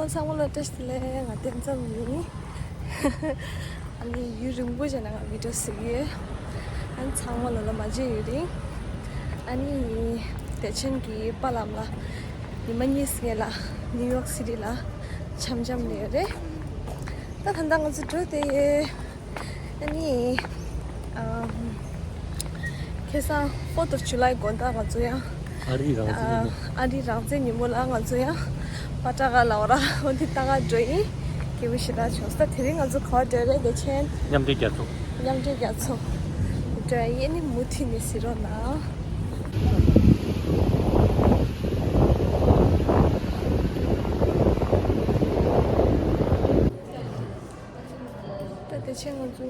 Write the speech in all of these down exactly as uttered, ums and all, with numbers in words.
ཚང་མ་ལ་བཀྲ་ཤིས་བདེ་ལེགས། ང་བསྟན་འཛོམས་ཡིན། ཨ་ནི་ཡུན་རིང་པོ་ཞིག་ནས་ང་བི་ཌིའོ་བཟོ་གི་ཡོད། ཨ་ནི་ཚང་མ་ལ་ལ་མ་མཇལ་ཡུན་རིང་། ཨ་ནི་བདེ་ཆེན་གྱི་པཱ་ལགས་ལ་ཉི་མ་གཉིས་སྔོན་ལ་ནིའུ་ཡོག་སི་ཊི་ལ་འཆམ་འཆམ་ལས་ཡོད་རེད། ད་ད་ལྟ་ང་ཚོ་འགྲོ་བསྡད་ཡོད། ཨ་ནི། ཨམ། ཁ་སང་Fourth of July དགོང་དག་ང་ཚོ་ཡང་། ཨ་རིའི་རང་བཙན་ཉིན་མོ། ཨ་རིའི་རང་བཙན་ཉིན་མོ་ལ་ང་ཚོ་ཡང་པ་ཏྲ་ག་ལ་འོ་ར་འོ་འདི་ལྟ་ག་འགྲོ་ཡིན། སྐྱིད་པོ་ཞེ་དྲག་བྱུང་། ད་དེ་རིང་ང་ཚོ་ག་པར་འགྲོ་རེད། བདེ་ཆེན། མཉམ་འབྲེལ་རྒྱལ་ཚོགས། མཉམ་འབྲེལ་རྒྱལ་ཚོགས་འགྲོ་ཡིན། ཨ་ནི་མུ་མཐུད་ནས་གཟིགས་རོགས་གནང་། ད་བདེ་ཆེན་ང་ཚོ་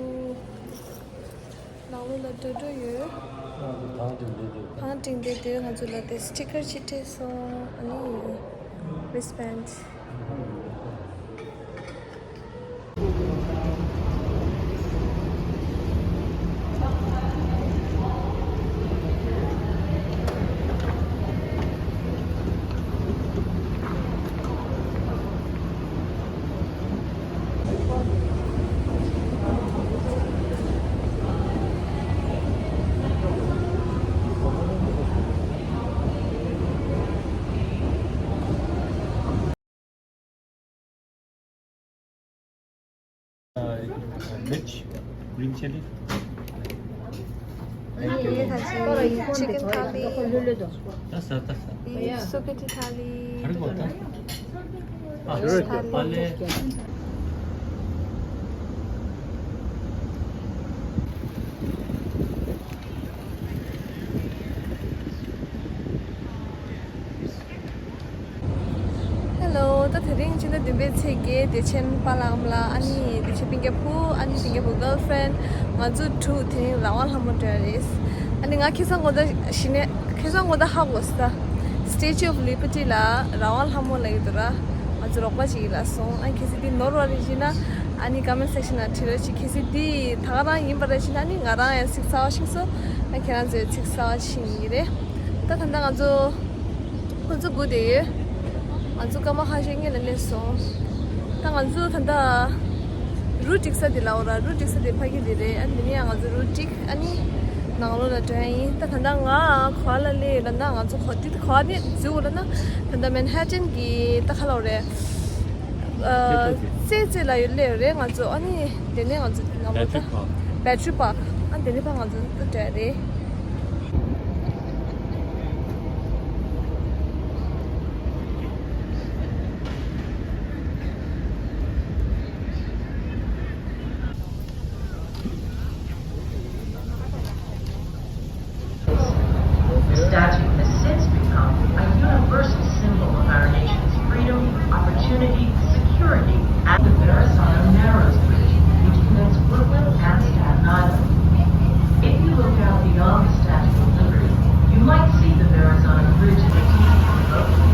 ནང་ལོགས་ལ་འགྲོ་འགྲོ་ཡོད། ང་ཚོ་ཐང་འགྲིམ་བསྡད་དུས། ཐང་འགྲིམ་བསྡད་དུས་ང་ཚོ་ལ་དེ་སི་ཊི་ཀར་ཅིག་སྤྲད་སོང་། ཨ་ནི་རིས་བེན་ཌི། Veg, green chili. ཡིན་ད་ཅི་ཅི་ཀན་ཐ་ལི། ད་ཟ་ད་ཟ། ཡིན་སུ་པ་ཀེ་ཊི་ཐ་ལི། ཧ་རི་གོ་ད། ཨ་ཐ་ལི། པ་ལེ། ཧེ་ལོ། ད་དེ་རིང་ཕྱི་ཟླ་བདུན་པའི་ཚེས་བརྒྱད། བདེ་ཆེན་པཱ་ལགས་ཨ་མ་ལགས། ཨ་ནི་བདེ་ཆེན་སྤུན་ཀྱག་བུ། ཨ་ནི་སྤུན་ཀྱག་བུ་གརལ་ཕི་རེན་ཌི། ང་ཚོ་དྲུག་དེ་རིང་རང་དབང་ལྷ་མོ་འགྲོ་ཡ་རེད། ཨ་ནི་ང་ཁ་སང་དགོང་དག་གཞི་ནས། ཁ་སང་དགོང་དག་ཧ་གོ་སོང་། Statue of Liberty ལ་རང་དབང་ལྷ་མོ་ལབ་ཀྱི་འདུག་ར། ང་ཚོ་རོགས་པ་ཅིག་ལ་སོང་། ཨ་ནི་གལ་སྲིད་འདི་ནོར་བ་རེད་ཅེ་ན། ཨ་ནི་ཀོ་མེན་ཊི་སེག་ཤན་ནང་བྲིས་རོགས་བྱེད། གལ་སྲིད་འདི་ད་ག་རང་ཡིན་པ་རེད་ཅེ་ན། ཨ་ནི་ང་རང་ཡང་ཚིག་གསར་པ་ཤེས་སོང་། ཨ་ཁྱེད་རང་ཚོས་ཚིག་གསར་པ་ཤེས་ཀྱི་རེད། ད་ད་ལྟ་ང་ཚོ། ཁོ་ཚོ་སྒུག་བསྡད་ཡོད། ང་ཚོ་སྐར་མ་ཁ་ཤས་སྔོན་ལ་སླེབས་སོང་། ད་ང་ཚོ་ད་ལྟ་རུ་སྒྲིག་ས་དེ་ལ་འོ་ར། རུ་སྒྲིག་ས་དེ་ཕ་གི་དེ་རེད། ཨ་ནི་དེ་ནས་ཡང་ང་ཚོ་རུ་སྒྲིག་ཨ་ནི་ནང་ལོགས་ལ་འགྲོ་ཡ་ཡིན། ད་ད་ལྟ་ང་ག་པར་ལ་སླེབས་ཡོད་ལབ་ན། ང་ཚོ་ག་དུས་ག་པར་ནས་འཛུལ་ཡོད་ལབ་ན། ད་ལྟ་མན་ཧ་ཊན་གྱི་ད་ག་ལབ་དགོས་རེད། ཨ། རྩེ་རྩེ་ལ་ཡོད་སླེབས་ཡོད་རེད་ང་ཚོ། ཨ་ནི་དེ་ནས་ང་ཚོ་ནང་ལོགས་ད་Battery Park། ཨ་དེ་ནས་ཕར་ང་ཚོ་ད་འགྲོ་ཡ་རེད། The statue has since become a universal symbol of our nation's freedom, opportunity, security, and the Verrazano Narrows Bridge, which connects Brooklyn and Staten Island. If you look out beyond the Statue of Liberty, you might see the Verrazano Bridge in the distance.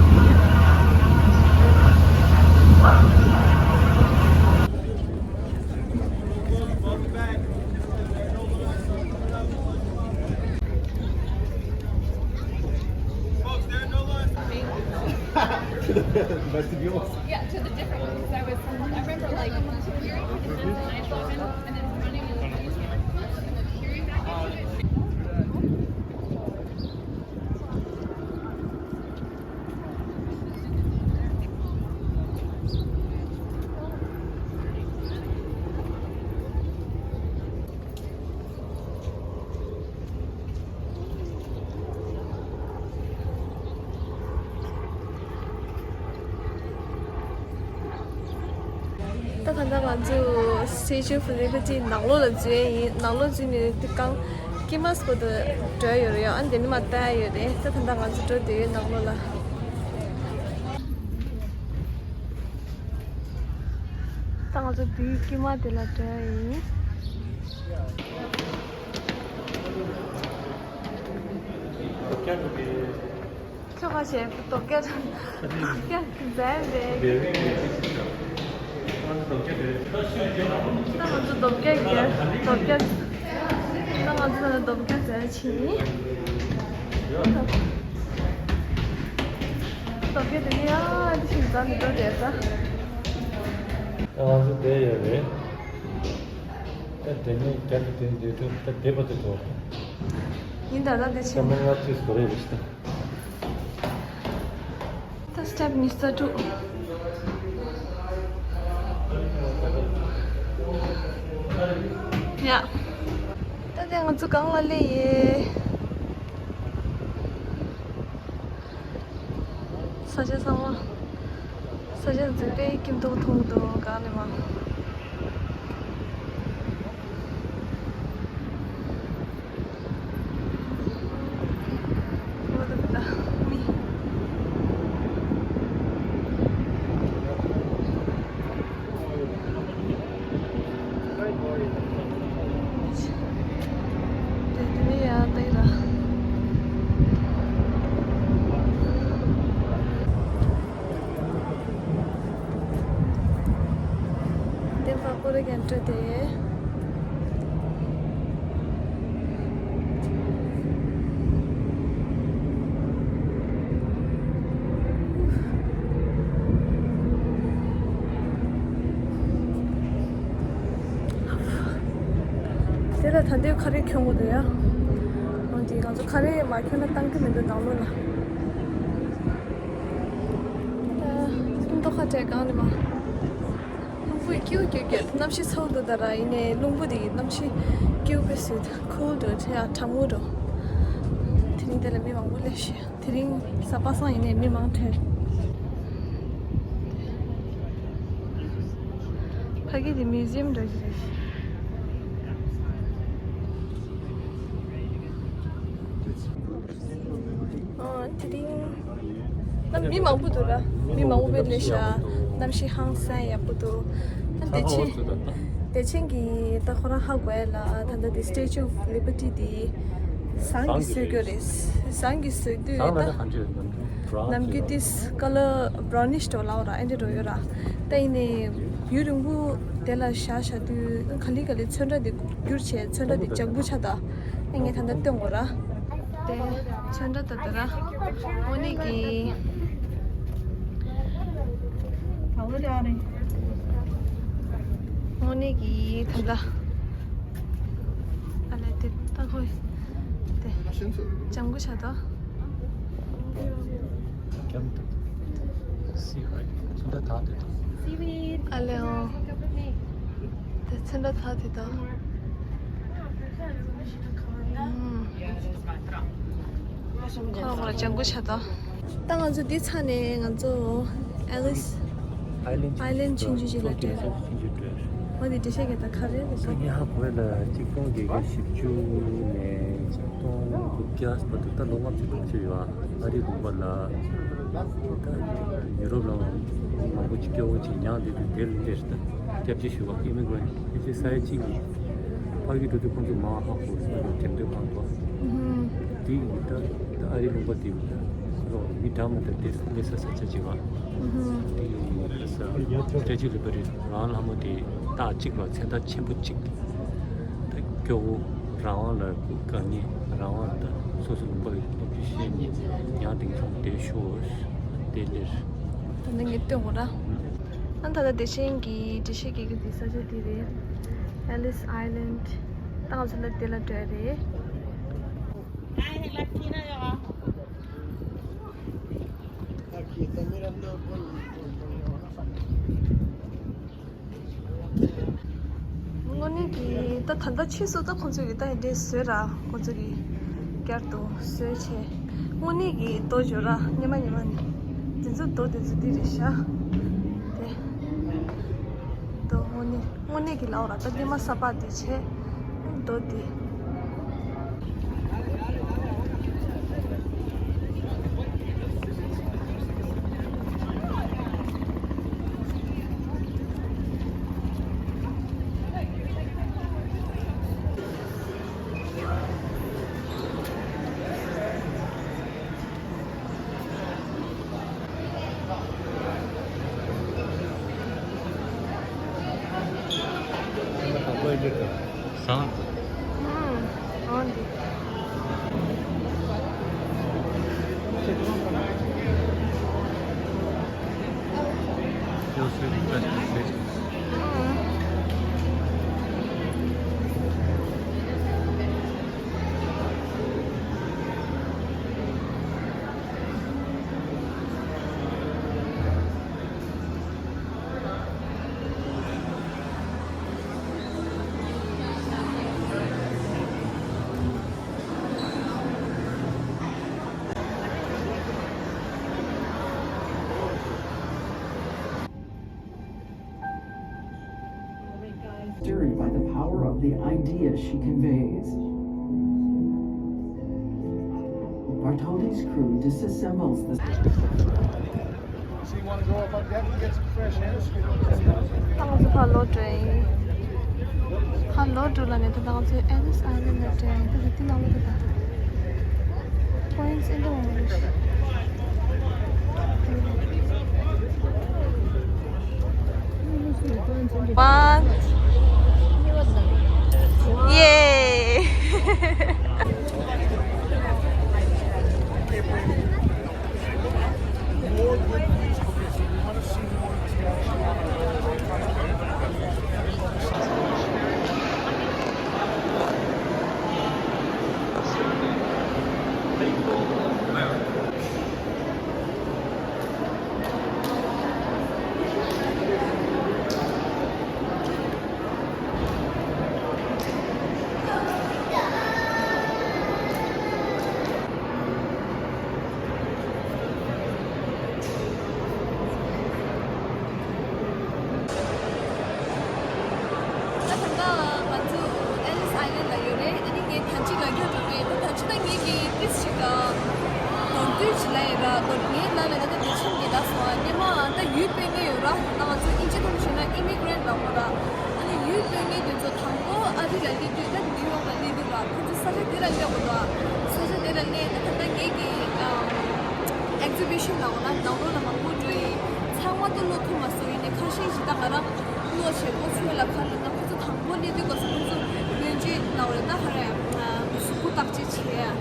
Vestibule. Yeah, to the different ones. I was, I remember like hearing it and then I drove in and then running and then hearing back into it. ད་ད་ལྟ་ང་ཚོ་Statue of Liberty ནང་ལོགས་ལ་འཛུལ་ཡ་ཡིན། ནང་ལོགས་འཛུལ་ནས་དེ་གང་སྐྱེལ་མ་སྤོ་དུ་འགྲོ་ཡོད་རེད། ཨ་འདི་ནས་མར་ལྟ་ཡ་ཡོད་རེད། ད་ད་ལྟ་ང་ཚོ་འགྲོ་བསྡད་ཡོད་ནང་ལོགས་ལ། ད་ང་ཚོ་དེའི་དཀྱིལ་མ་དེ་ལ་འགྲོ་ཡ་ཡིན། ཁྱོད་ཁ་ཤས་རྡོ་སྐས་རྡོ་སྐས་མཛད་རེད། ད་ང་ཚོ་རྡོ་སྐས་རྒྱབ། རྡོ་སྐས། ད་ང་ཚོ་རྡོ་སྐས་མཛད་ཕྱིན། རྡོ་སྐས་དེ་ནས་ཡར་ཕྱིན་ཙང་ནི་འགྲོ་བསྡད་ས། ང་ཚོ་བསྡད་ཡོད་རེད། ད་དེ་ནས་རྒྱ་གི་དེ་འདྲའི་ཐུབ་ད་བསྡད་པ་དེ་གོ། ཡིན་ད་ད་དེ་ད་ཕྱིན། མི་ལྔ་བཅུ་ཟོ་རེ་རེད་ད། ད་སི་ཊེབ་ཉི་ཤུ་རྩ་དྲུག་ཡ། ད་དེ་ང་ཚོ་གང་ལ་སླེབས་ཡོད། ས་ཆ་ཚང་མ། ས་ཆ་འཛིན་པའི་སྐྱིད་མདོག་མཐོང་འདུག་གང་ནས་མ། What the me? དེ་ལ་ད་ལྟའི་ཁ་རས་གྱོན་དགོས་འདུག་ཡ། འོན་ཏེ་ང་ཚོ་ཁ་རས་མ་གྱོན་ན་བཏང་གི་མི་འདུག་ནང་ལོགས་ལ། ཨ། མདོ་ཁ་བྲལ་གང་ནས་མ། རླུང་བུས་སྐྱིད་སྐྱིད་སྐྱིད་གནམ་གཤིས་ཚ་པོ་འདུག་ད་ར་ཡིན་ནའི་རླུང་བུ་དེ་གནམ་གཤིས་སྐྱིད་པོ་བཟོས་ད་ཁུལ་འགྲོ་ཁྲ་ཡ་གྲང་མོ་འགྲོ། དེ་རིང་དེ་ལ་མི་མང་པོ་སླེབས་ཤག་དེ་རིང་གཟའ་པ་སངས་ཡིན་ནའི་མི་མང་དྲགས། ཕ་གི་དེ་མིའུ་ཛི་ཡམ་འདྲ་ཞིག་རེད། ཨ། དེ་རིང་ན་མི་མང་པོ་འདུག་ར། མི་མང་པོ་དཔེ་སླེབས་ཤག་གནམ་གཤིས་ཧང་སང་ཡག་པོ་འདུག་ད་བདེ་ཆེན། བདེ་ཆེན་གྱིས་ད་ཁོ་རང་ཧ་གོ་ཡ་ལ་ད་ལྟ་དེ་Statue of Liberty དེ་ཟངས་ཀྱིས་བཟོས་ཀྱི་རེད། ཟངས་ཀྱིས་བཟོས་དུས་ད་ནམ་རྒྱུན་དེ་ཀ་ལར་བྷ་རའུ་ནིཤ་འདྲ་ལབ་ར། ཨེ་འདྲ་འདྲ་ཡོད་ར། ད་ཡིན་ནའི་ཡུན་རིང་པོ་དེ་ལ་བཞག་བཞག་དུས་ག་ལེ་ག་ལེ་ཚོན་ཁྲ་དེ་འགྱུར་བྱས། ཚོན་ཁྲ་དེ་ལྗང་གུ་ཆགས་ད། ཨེ་ངས་ད་ལྟ་སྟོན་དགོས་ར། དེ་ཚོན་ཁྲ་ད་ལྟ་ར། དངོས་གནས་ཀྱི། དངོས་གནས་ཀྱི་ད་ལྟ། ཨ་ལས་དེ་ད་ཁོ། དེ་ལྗང་གུ་ཆགས་ད། ཨ་ལས་འོ། དེ་ཚོན་ཁྲ་ད་དེ་ད། ཁོ་རང་ཁོ་རང་ལྗང་གུ་ཆགས་ད། ད་ང་ཚོ་འདི་ཚར་ནས་ང་ཚོ་Alice Island ཆུང་ཆུང་ཞིག་ལ་འགྲོ། འོ་དེ་འགྲེལ་བཤད་རྒྱག་ད་ག་རེ་རེད་ད། ངས་ཧ་གོ་ཡ་ལ་གཅིག་སྟོང་བརྒྱད་བརྒྱ་བཞི་བཅུ་ནས་གཅིག་སྟོང་དགུ་བརྒྱ་བར་དུ་ད་ལོ་ལྔ་བཅུ་དྲུག་ཅུ་ཡོད་ཨ། ཨ་རིའི་ལུང་པ་ལ་ད་ཡུ་རོབ་ལ་མང་པོ་ཅིག་སྐྱོ་བོ་ཅིག་མྱངས་བསྡད་དུས་དེར་སླེབས་ད། སྐྱབས་རྗེ་ཞུ་བ་ཨི་མི་གྷ་རན་ཊི་ཨེ་ཅེ་ས་ཡ་གཅིག་གི་ཕ་གི་འགྲོ་དུས་ཁོང་ཚོ་མ་ཧ་གོ་སོང་། དེ་འདྲ་གང་ཐོག་དེ་ཡིན་ད། ད་ཨ་རི་ལུང་པ་དེ་ཡིན་ད་ཁོ་མི་འདྲ་མི་འདྲ་དེ་སླེབས་ས་ས་ཆ་ཅིག་བ། དེ་ཡིན་ས་སྟེ་ཅུ་ལི་པ་རི་རང་ལྷ་མོ་དེ་རྟགས་གཅིག་ལ་མཚན་རྟགས་ཆེན་པོ་གཅིག་ད་སྐྱོ་བོ་རང་དབང་ལ་དགའ་ཉེ་རང་དབང་ད་སོ་སོ་ལུང་པ་ལ་སྟོབས་ཤུགས་ཤེས་ཉེ་ཡང་དེང་སང་དེ་ཤོ་དེ་ལེར། ད་ནི་ངས་སྟོན་དགོས་ན། ཨ་ད་ལྟ་བདེ་ཆེན་གྱིས་འགྲེལ་བཤད་རྒྱག་གི་འདུག་ས་ཆ་དེ་རེད། Alice Island ད་ང་ཚོ་ལ་དེ་ལ་འགྲོ་ཡ་རེད། དངོས་གནས་ཀྱི་ད་ད་ལྟ་ཕྱིས་སུ་ད་ཁོང་ཚོས་ཀྱི་ད་འདྲས་བཟོས་ར། ཁོང་ཚོས་ཀྱི་བསྐྱར་དུ་བཟོས་བྱས། དངོས་གནས་ཀྱི་རྡོ་བྱོས་ར། སྙེ་མ་སྙེ་མ་ནི་འདི་ཚོ་རྡོ་འདི་ཚོ་འདི་རེད་ཤག་དེ་རྡོ་དངོས་གནས་དངོས་གནས་ཀྱི་ལའོ་ར། ད་སྙེ་མ་ས་ཕག་འདི་བྱས་རྡོ་འདི། Feel free to touch the face. of the idea she conveys. Bartholdi's crew disassembles the. So you want to go up on deck and get some fresh air? ད་ང་ཚོ་ཕར་ལོག་འགྲོ་ཡིན། ཕར་ལོག་འགྲོ་ལ་ནས་ད་ང་ཚོ་Ellis Island ལ་འགྲོ་ཡིན། ད་འདི་ནང་ལོགས་ད་ད། Points in the orange. One. Yay! ད་ད་ལྟ་ང་ཚོ་Ellis Island ལ་ཡོད་རེད། ཨ་ནི་ངས་ཐང་ཅིག་ལ་སྐྱོད་འགྲོ་གི་ཡིན། ད་ཐང་ཅིག་ད་ངེད་ཀྱིས་ཏིས་ཞིག་ག་མདོར་བསྡུས་ཅིག་ལ་ཡིན་ར། མདོར་ངའི་ལ་ལ་ད་ད་འདི་ཆེན་གྱི་ད་སོང་ཨ། སྙེ་མ་ད་ཡུལ་སྤོས་ངེས་ཡོད་ར། ད་ང་ཚོ་ཨིན་ཇི་ཐོག་ནས་བཤད་ན་immigrant ལ་གོ་ར། ཨ་ནི་ཡུལ་སྤོས་ངེས་དེ་ཚོ་དང་པོ་ཨ་རི་ལ་སླེབས་དུས་ད་ནིའུ་ཡོག་ལ་སླེབས་དུས་ར། ཁོ་ཚོ་ས་ཆ་དེ་ལ་སླེབས་དགོས་ར། ས་ཆ་དེ་ལ་སླེབས་ད་ད་ད་ངེད་ཀྱིས་exhibition ལ་འོ་ན་ནང་ལོགས་ལ་མང་པོ་འགྲོ་ཡིན། ཚང་མ་ཏུ་ལོ་ཐུ་མ་སོ་ཡིན་ནི་ཁ་ཤས་ཤིག་ད་ང་རང་ལོ་ཆེ་གོ་ཆུ་ལ་ཁ་ལ་ད་ཁོ་ཚོ་དང་པོ་ནི་དུས་གོ་སོ་ཁོ་ཚོ་སྨན་བཅོས་ལ་འོ་ད་ཧ་ར་གཟུགས་པོ་བརྟག་དཔྱད་བྱེད་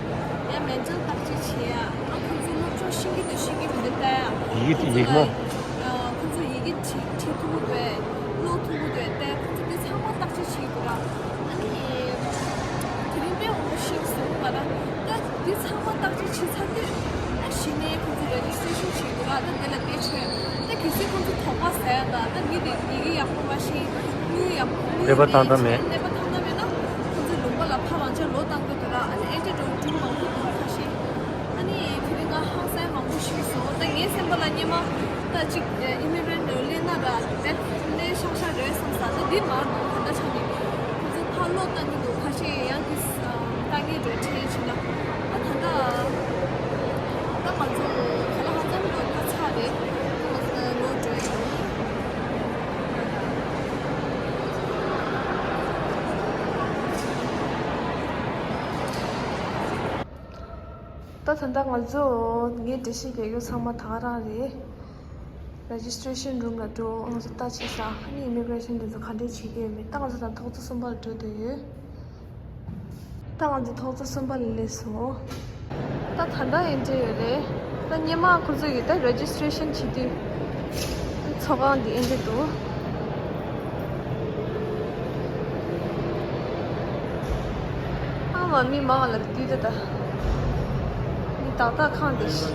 ཡ། ཡ་mental བརྟག་དཔྱད་བྱེད་ཡ། ཨ་ཁོ་ཚོ་སློབ་སྦྱོང་ཤེས་ཀྱི་འདུག་ཤེས་ཀྱི་མི་འདུག་ལྟ་ཡ། ཡི་གེ་ཁོ་ཚོ་ཡིག་མོ། ལ་ཁོ་ཚོ་ཡི་གེ་བྲིས་བྲིས་ཐུབ་ཀྱི་འདུག་ཀློག་ཐུབ་ཀྱི་འདུག་ལྟ་ཡ། ཁོ་ཚོ་དེ་ཚང་མ་བརྟག་དཔྱད་བྱེད་དགོས་ར། ཨ་ནི། དེ་རིང་དཔེ་མང་པོ་ཤེས་སོང་ང་རང་། ད་འདི་ཚང་མ་བརྟག་དཔྱད་བྱེད་ཚར་དུས། ཨ་གཞི་ནས་ཁོ་ཚོ་registration བྱེད་དགོས་ར། ད་དེ་ལ་དེ་བྱས། ད་གལ་སྲིད་ཁོ་ཚོ་དོགས་པ་ཟ་ཡ་ད། ད་མི་དེ་ཡི་གེ་ཡག་པོ་མ་ཤེས། དངུལ་ཡག་པོ་དངུལ་ཀླད་པ་ཐང་ཐང་མེད། ཀླད་པ་ཐང་ཐང་མེད་ན། ཁོ་ཚོ་ལུང་པ་ལ་ཕར་རང་ཅག་ལོག་བཏང་དགོས་འདུག་ར། ཨ་ནི་ཨེ་འདྲ་འགྲོ་རྒྱུ་མང་པོ་འདུག་ཁ་ཤས། ཨ་ནི་དེ་རིང་ང་ཧང་སང་མང་པོ་ཤེས་སོང་། ད་ངའི་སེམས་པ་ལ་སྙེ་མ་ད་ཅིག་immigrant ལ་སླེབས་ན་ར་དེབ་ལས་ཤག་ཤག་རེད་བསམ་ས། ད་འདི་མར་ནང་ད་ལྟ་ཆ་ནས་ཁོ་ཚོ་ཕར་ལོག་ལྟ་གི་འདུག་ཁ་ཤས་ཡང་དེ་ལྟ་གི་འགྲོ་ཁྲལ་བྱེད་ན། ཨ་ད་ད་ད་ང་ཚོ་ག་ལ་ཧང་སང་ལོ་ད་ཚར་རེད། ལོ་འགྲོ་ཡིན། ད་ད་ལྟ་ང་ཚོ་ངའི་འགྲེལ་བཤད་རྒྱག་རྒྱུ་ཚང་མ་ད་ག་རང་རེད། Registration room ལ་འགྲོ། ང་ཚོ་ལྟ་བྱེད་ས། ཨ་ནི་immigration དེ་ཚོ་ག་འདྲས་བྱེད་ཀྱི་ཡོད་མེད། ད་ང་ཚོ་ད་ཐོག་བརྩེགས་གསུམ་པ་ལ་འགྲོ་འདོད་ཡོད། ད་ང་ཚོ་ཐོག་བརྩེགས་གསུམ་པ་ལ་སླེབས་སོང་། ད་ད་ལྟ་ཨེ་འདྲས་ཡོད་རེད། ད་སྔོན་མ་ཁོ་ཚོ་ཡིས་ད་registration བྱེད་དུས་ཚོགས་ཁང་འདི་ཨེ་འདྲས་འདུག་ཨ་མ་མི་མང་ལ་དུས་ད་ད། མི་ཏག་ཏག་ཁང་འདི་ཤི།